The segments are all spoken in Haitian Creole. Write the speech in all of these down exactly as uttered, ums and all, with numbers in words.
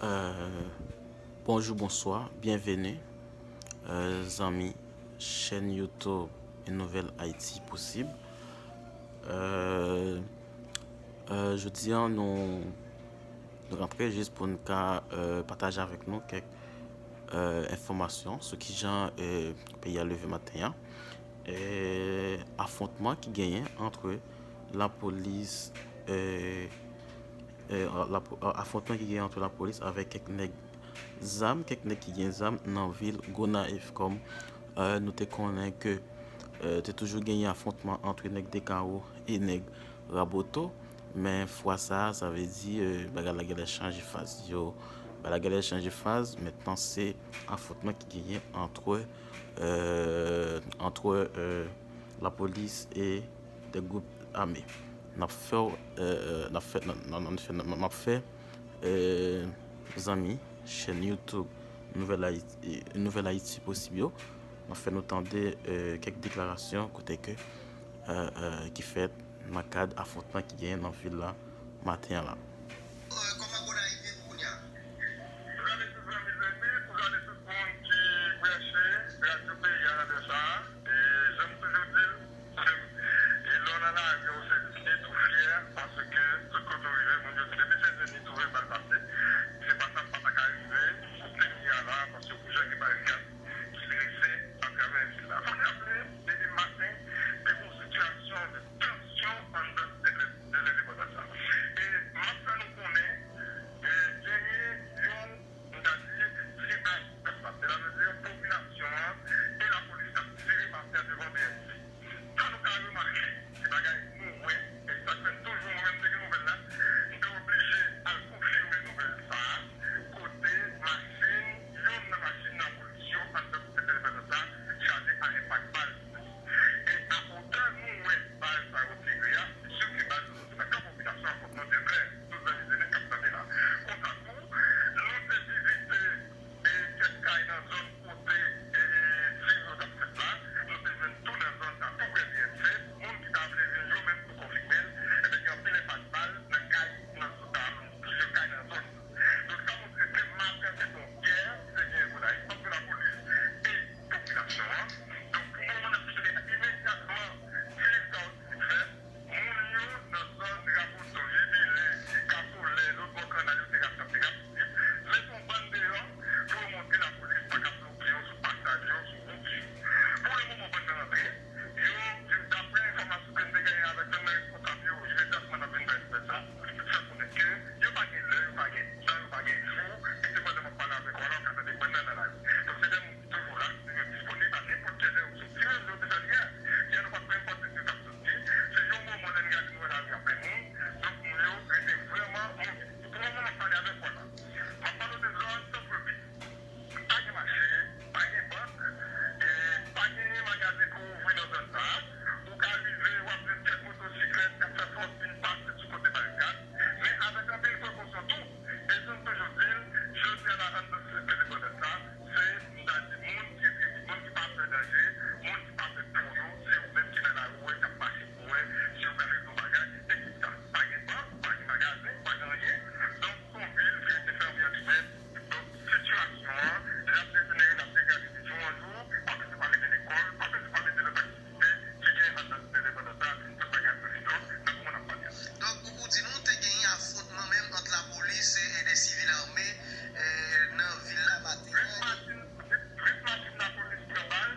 Euh, bonjou, bonswa, byenveni, euh, zanmi chèn YouTube Une Nouvelle Haïti Possible. Euh, euh, jodi a, nou, nou rantre jis pou n ka, euh, pataje avèk nou kèk, euh, enfòmasyon sou kijan, euh, peyi a leve maten an. Euh, afwontman ki genyen ant lapolis, euh, euh, lapo-, afwontman ki genyen ant lapolis avèk kèk nèg zam, kèk nèg ki gen zam nan vil Gonayiv. Kòm, euh, nou te konnen ke, euh, te toujou genyen afwontman ant nèg Dekawo e nèg Raboto, men fwa sa a, sa vle di, euh, bagay la genlè chanje faz. Yo, bagay la genlè chanje faz, mentnan se afwontman ki genyen ant, euh, ant, euh, lapolis e de gwoup ame. N ap fè w, euh, n ap fè, n, n, n, n, n ap fè, euh, zanmi chèn YouTube Nouvèl Ayiti, Nouvèl Ayiti Posib yo, n ap fè nou tande, euh, kèk deklarasyon kote ke, euh, euh, ki fèt nan kad afwontman ki genyen nan vil la maten an la. Kòman Gonayiv ye pou kounye a? Pou gade tout zanmi zanmi, pou gade tout moun ki branche radyo peyi a nan lè sa a, e jan m toujou di l, e lè w nan lari a, ou se nèt ou fyè, paske tout kote w rive, moun yo di, depi Senjeni, twouve bal pase. Se pa sa k pa ta ka rive kounye a la, paske ou jan gen barikad ki drese atravè vil la. Fò n raple, depi maten, te gen yon sitiyasyon de tansyon anndan site de, de lendepandans la. E m ap fè nou konnen, e genyen yon, m ta di, se aliyans la, sètadi popilasyon an e lapolis k ap tire pase a devan B M C. Sa nou ka remake, se bagay nou wè, e sa k fè m toujou, mwen menm te gen nouvèl la, m te oblije al konfime nouvèl sa a, kote machin, youn nan machin lapolis yo anndan site de lendepandans la chaje a enpak bal. E a otè nou wè bal sa yo tire a, se si ke bal yo soti nan kan popilasyon an, fòk nou di klè, tout zanmi Zenith k ap tande la. Konsa tou, nou te vizite, e, kèk kay nan zòn kote, e, tir yo t ap fèt la. Nou te jwenn tou nan zòn sa, tou prè B M C, moun ki ta vle vin yo menm pou konfime l, ebyen, gen anpil enpak bal nan kay, nan, nan plizyè kay nan zòn nan. Donk, sa montre ke maten se te yon gè ki te genyen Gonayiv ant lapolis e popilasyon an. Donk, pou moman, n ap chèche imedyatman tir sa yo te vin fè. Moun yo nan zòn Raboto, Jibile, Kasolè, lòt bò kannal yo te rap, t ap, te rap vin. Mete yon bann deyò pou yo montre lapolis pa ka bloke yo sou pasaj yo, sou wout yo. Pou le moman, bann nan rantre. Yo, daprè enfòmasyon ke n te genyen avèk youn nan responsab yo, imedyatman n ap vin bay nouvèl sa, fè konnen ke yo pa gen lè, yo pa gen tan, yo pa gen jou, e se pandan m ap pale avèk ou a la, w ka tande bann nan nan lari. Donk, se de moun ki toujou la, yo disponib a nenpòt kèl lè, yo soti menm jan yo te fè l yè. Yè, nou pa t menm panse si yo t ap soti. Se yon moman, lè n gade, nou wè lari a plen moun. Donk, moun yo rete vrèman mobilize. Pou moman, m ap pale avèk ou a la. M ap pale w de zòn Santvil. Pa gen mache, pa gen bank, e pa genyen magazen pou ouvri nan zòn sa a. Ou ka rive, w ap jwenn kèk motosiklèt k ap fè fòs vin pase sou kote barikad, men avèk anpil prekosyon tou. E jan m toujou di l, jodi a la, anndan site de lendepandans la, se, m ta di, moun ki, moun ki pa pè danje, moun ki pa pè pou yo, se yo menm ki nan lari, w wè, k ap mache pou wè si yo ka regle yon bagay, e kit sa. Pa gen bank, pa gen magazen, pa gen anyen. Donk, se yon vil ki rete fèmen an li menm. Donk, sitiyasyon an, l ap dejenere, l ap degrade de jou an jou. Pa bezwen pale de lekòl, pa bezwen pale de lòt aktivite ki gen anndan site lendepandans la, tout bagay ap fini dlo nan moman n ap pale a. Donk, ou, ou di nou, te genyen afwontman menm ant lapolis e, e de sivil ame, e, nan vil la maten an. Rit machin, rit, rit machin lapolis pran bal,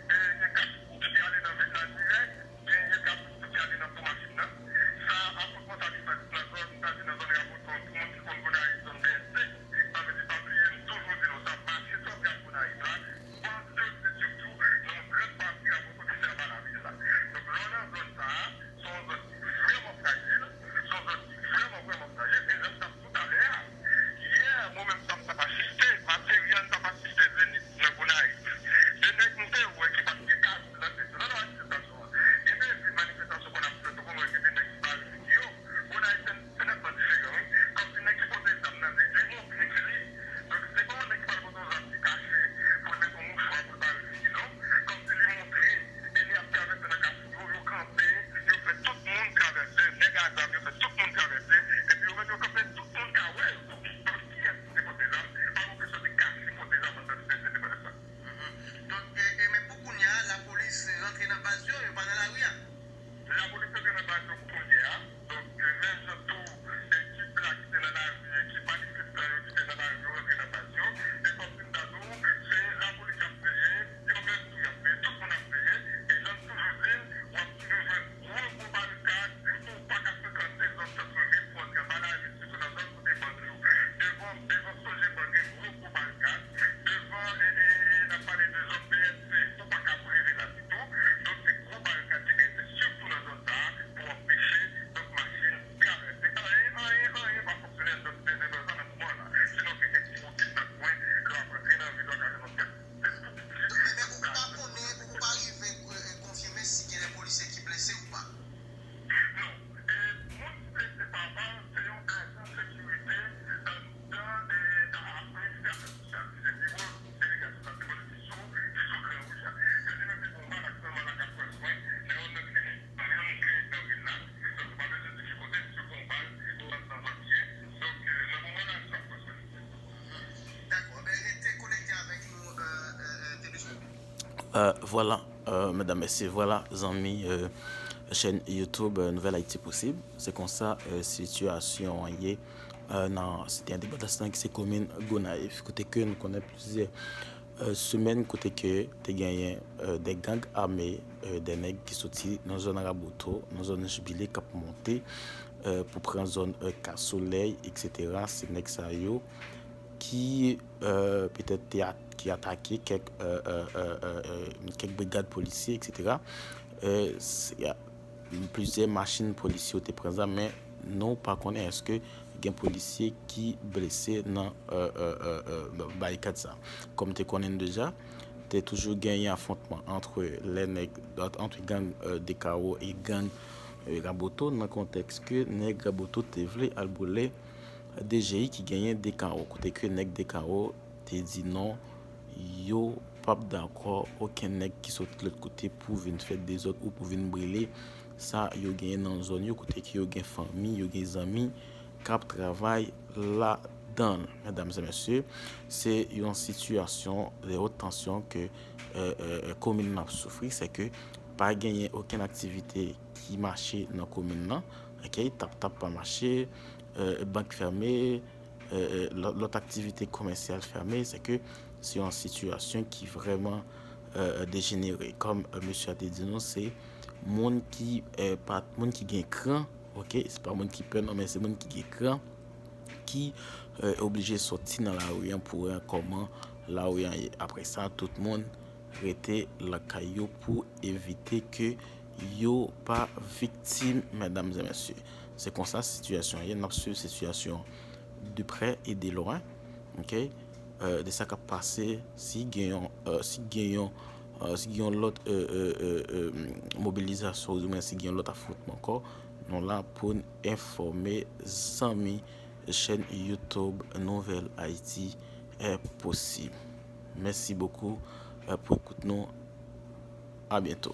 e, gen kat ki ale nan vil la dirèk. Genyen kat ki ale nan kou machin nan. Sa, afwontman sa li fèt nan zòn, sa se nan zòn Raboto, pou moun ki konn Gonayiv, zòn B M C. Sa vle di, pa bliye, m toujou di nou sa, mache santral Gonayiv la, bò Jozèf sitou, nan yon gran pati Raboto ki fè anba lavil la. Donk, lè w nan zòn sa a, se yon zòn ki vrèman frajil, se yon zòn ki vrèman, vrèman frajil, e jan m t ap di w talè a, yè, mwen menm, sa m t ap asiste, materyèl m t ap asiste Zenith nan Gonayiv. De nèg nou te wè ki pa t gen kazèk nan tèt yo, nan manifestasyon an. Gen de vi manifestasyon konn ap fèt, ou konn wè gen de nèg ki bare figi yo. Gonayiv se, se nètman diferan, wi. Kòmsi nèg ki pote Devan Sogebank gen gwo gwo barikad. Devan, e, e, e, n ap pale de zòn B M C, ou pa ka rive la ditou. Donk, se gwo barikad ki genyen, se sitou nan zòn sa a pou anpeche, donk, machin travèse. Anyen, anyen, anyen pa fonksyone anndan de, de zòn sa nan moman la. Sinon, se kèk ti boutik nan kwen, lè w ap rantre nan vil, w ap gade yon kèk. Se tout. Men, men ou pa konnen, ou pa rive, e, konfime si gen de polisye ki blese ou pa? Non. E, moun ki blese pa bal, se yon ajan sekirite anndan, e, a, a, Ministè Afè Sosyal, ki se biwo delegasyon sante politik sou, ki sou Gran Wouj la. Yo di menm se konba l aktyèlman la k ap pran swen nan yon lòt klinik, nan yon klinik nan vil la. Donk, ou pa bezwen di ki kote, misye konba l, li konba l nan zòn li ye. Donk, e, nan moman la, misye ap pran swen. Dakò. Ebyen, rete konekte avèk nou, e, e, e, T V Show. Euh, vwala, euh, medam, mesye, vwala, zanmi, euh, chèn YouTube, euh, Nouvèl Ayiti Posib. Se konsa, euh, sitiyasyon an ye, euh, nan Site Endepandans lan, ki se komin Gonayiv, kote ke nou konnen plizyè, euh, semèn, kote ke te genyen, euh, de gang ame, euh, de nèg ki soti nan zòn Raboto, nan zòn Jibile, k ap monte, euh, pou pran zòn, euh, Ka Solèy, et cetera. Se nèg sa yo ki, euh, petèt te at-, ki atake kèk, euh, euh, euh, euh, euh, kèk brigad polisye, et cetera. Euh, se, a, plizyè machin polisye yo te pran zam, men nou pa konnen èske gen polisye ki blese nan, euh, euh, euh, euh, barikad sa. Kòm te konnen deja, te toujou genyen afwontman ant lè nèg, ant gang, euh, Dekawo e gang, euh, Raboto, nan kontèks ke nèg Raboto te vle al boule D G I ki genyen Dekawo, kote ke nèg Dekawo te di non, yo p ap dakò okenn nèg ki soti lòt kote pou vin fè dezòd ou pou vin brile sa yo genyen nan zòn yo, kote ke yo gen fanmi, yo gen zanmi k ap travay ladan l. Medam e mesye, se yon sitiyasyon de wot tansyon ke, euh, euh, komin nan ap soufri, se ke pa genyen okenn aktivite ki mache nan komin nan, ok, tap tap pa mache, euh, bank fèmen, euh, euh, lò-, lòt aktivite komèsyal fèmen, se ke se yon sitiyasyon ki vrèman, euh, dejenere. Kòm, euh, mesye a te di nou, se moun ki, euh, pa, moun ki gen kran, ok, se pa moun ki pè non, men se moun ki gen kran, ki, euh, oblije soti nan lari an pou wè kòman lari an ye. Apre sa, tout moun rete lakay yo pou evite ke yo pa viktim, medam e mesye. Se konsa sitiyasyon an ye, n ap swiv sitiyasyon de prè e de lwen, ok? Euh, de sa k ap pase, si gen yon, euh, si gen yon, euh, si gen yon lòt, euh, euh, euh, euh, mobilizasyon, oudimwen si gen yon lòt afwontman ankò, nou la pou n enfòme zanmi chèn YouTube Nouvèl Ayiti Posib. Mèsi bokou, euh, pou ekout nou. A byento.